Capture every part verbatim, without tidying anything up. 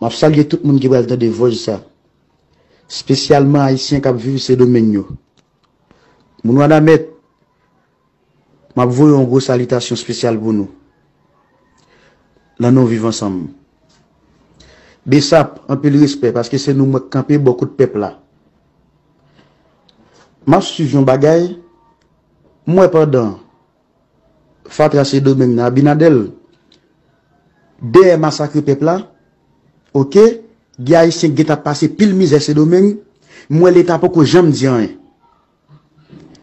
M ap salye tout moun ki pral tande vòj sa, espesyalman Ayisyen k ap viv Sendomeng yo. Moun Wanament, m ap voye yon gwo salitasyon espesyal pou nou, nan non Viv Ansanm. Besap, anpil respè, paske se nou mwen k kanpe bò kot pèp la. M ap swiv yon bagay, m wè pandan fatra Sendomeng nan, Abinader, dèyè masakre pèp la, oke, gen Ayisyen k gentan ap pase pil mizè Sendomeng, m wè Leta poko janm di anyen.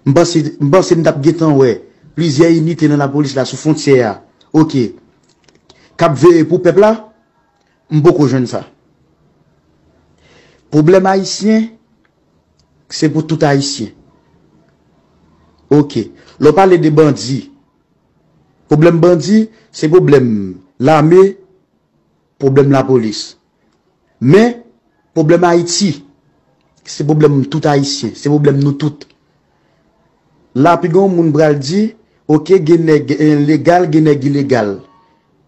M panse, m panse m t ap gentan wè plizyè inite nan lapolis la sou fwontyè a, oke, k ap veye pou pèp la, m poko jwenn sa. Pwoblèm Ayisyen, se pou tout Ayisyen. Oke. Lè w pale de bandi, pwoblèm bandi, se pwoblèm lame, pwoblèm lapolis. Men, pwoblèm Ayiti, se pwoblèm tout Ayisyen, se pwoblèm nou tout. La, pi gen yon moun pral di, oke, gen nèg, eh, legal, gen nèg ilegal.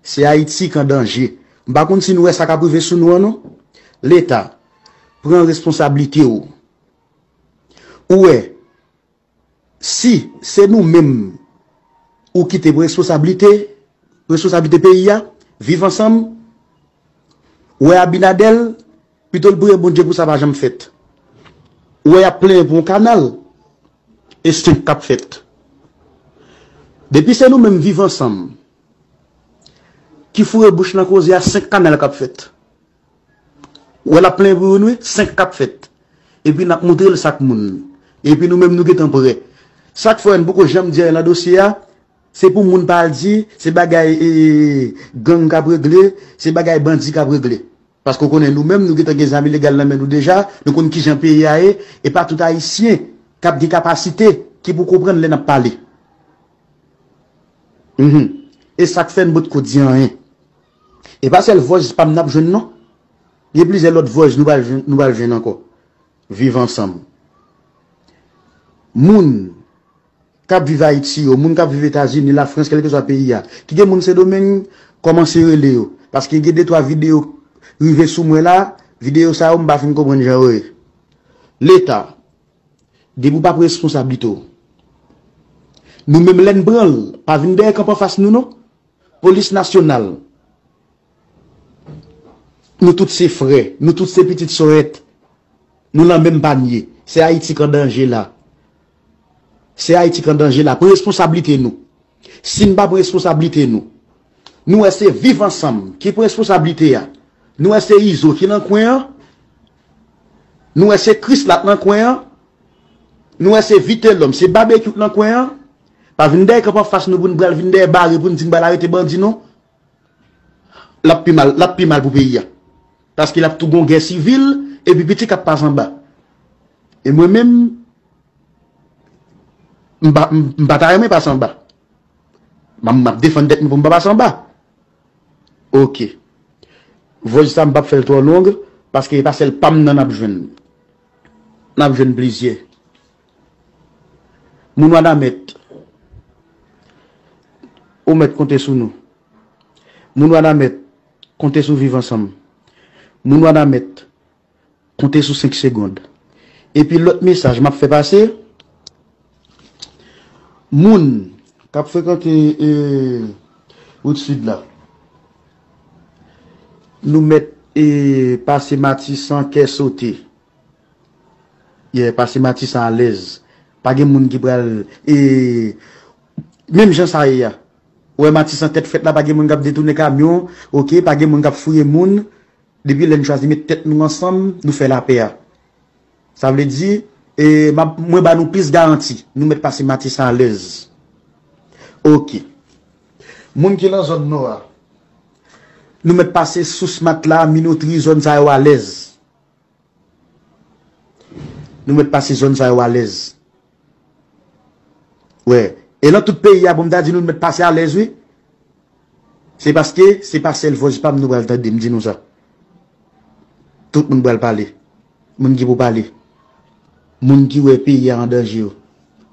Se Ayiti k an danje. M pa konn si nou wè sa k ap rive sou nou an non. Leta, pran responsablite w. Ou wè, si se nou menm ou kite pou responsablite, responsablite peyi a, Viv Ansanm, ou wè Abinader, pito l priye Bondye pou sa pa janm fèt. Ou wè y ap plenyen pou yon kanal, e senk k ap fèt. Depi se nou menm Viv Ansanm ki foure bouch nan koze a, senk kanal k ap fèt. Ou wè l ap plenyen pou youn wi, senk k ap fèt. Epi n ap montre l sak moun. Epi nou menm nou gentan prè. Sa k fè n poko janm di anyen nan dosye a, se pou moun pa al di se bagay, e, gang k ap regle, se bagay bandi k ap regle. Paske w konnen nou menm nou gentan gen zam ilegal nan men nou deja, nou konn kijan peyi a ye, e pa tout Ayisyen k ap gen kapasite ki pou konprann lè n ap pale. Mhm. E sa k fè n potko di anyen. E pa sèl vòj pa m n ap jwenn non. Gen plizyè lòt vòj nou pral jwenn, nou pral jwenn ankò. Viv Ansanm. Moun k ap viv Ayiti yo, moun k ap viv Etazini, Lafrans, kèlkeswa peyi a, ki gen moun Sendomeng, kòmanse rele yo. Paske gen de twa videyo rive sou mwen la, videyo sa yo m pa fin konprann jan yo ye. Leta, depi w pa pran responsablite w. Nou menm lè n pran l, pa vin dèyè kanpe anfas nou non. Polis nasyonal. Nou tout se frè, nou tout se pitit sòrèt. Nou nan menm panye. Se Ayiti k an danje la. Se Ayiti k an danje la. Pran responsablite nou. Si n pa pran responsablite nou, nou wè se Viv Ansanm ki pran responsablite a. Nou wè se Izo ki nan kwen an. Nou wè se Krisla k nan kwen an. Nou wè se Vitelòm, se Babekyou k nan kwen an. Pa vin dèyè kanpe anfas nou pou n pral vin dèyè bare pou n di n pral arete bandi non. L ap pi mal, l ap pi mal pou peyi a. Paske l ap tou gon gè sivil, epi piti k ap pase anba. E mwen menm, m pa, m, m pa ta renmen pase anba. M ap, m ap defann tèt mwen pou m pa pase anba. Oke. Vòj sa m p ap fè l twò long, paske e pa sèl pa m nan n ap jwenn. N ap jwenn plizyè. Moun Wanament, ou mèt konte sou nou. Moun Wanament, konte sou Viv Ansanm. Moun Wanament, konte sou senk segonn. Epi lòt mesaj m ap fè pase, moun k ap frekante, e, wout sid la, nou mèt, e, pase Matisan kè sote. Yeah, pase Matisan alèz. Pa gen moun ki pral, e, menm jan sa ye a. Ou wè Matisan tèt frèt la, pa gen moun k ap detounen kamyon, oke, pa gen moun k ap fouye moun. Depi lè n chwazi met tèt nou ansanm, nou fè lapè a. Sa vle di, e, m ap, mwen ba nou plis garanti, nou mèt pase Matisan alèz. Oke. Moun ki nan zòn nò a, nou mèt pase Sous Matla, Minotri, zòn sa yo alèz. Nou mèt pase zòn sa yo alèz. Wè. E nan tout peyi a, pou m ta di nou, nou mèt pase alèz, wi. Se paske se pa sèl vòj pa m nou pral tande m di nou sa. Tout moun pral pale. Moun ki pou pale. Moun ki wè peyi a an danje yo.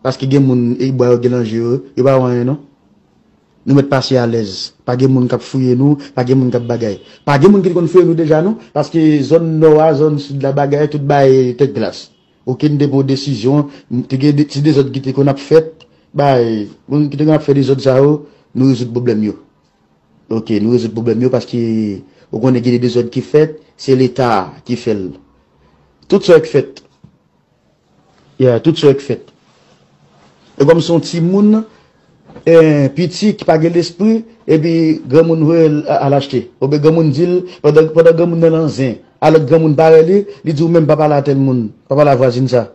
Paske gen moun, e, bwa yo gen nan je yo, yo pa wè anyen non. Nou mèt pase alèz. Pa gen moun k ap fouye nou, pa gen moun k ap bagay. Pa gen moun ki te konn fouye nou deja non, paske zòn nò a, zòn sid la, bagay, tout bay tèt glas. Okenn depo desizyon, te gen de, ti dezòd ki te konn ap fèt, bay, moun ki te konn ap fè dezòd sa yo, nou rezoud pwoblèm yo. Ok, nou rezoud pwoblèm yo paske ou konnen gen de dezòd ki fèt, se Leta ki fè l. Tout sa yo k fèt. Yeah, tout sa yo k fèt. E kòm se yon timoun, eh, piti ki pa gen lespri, epi granmoun voye l a- al achte. Oubyen granmoun di l, pandan, pandan granmoun nan nan zen, alò granmoun parèy li, li di w menm pa pale a tèl moun, pa pale a vwazin sa.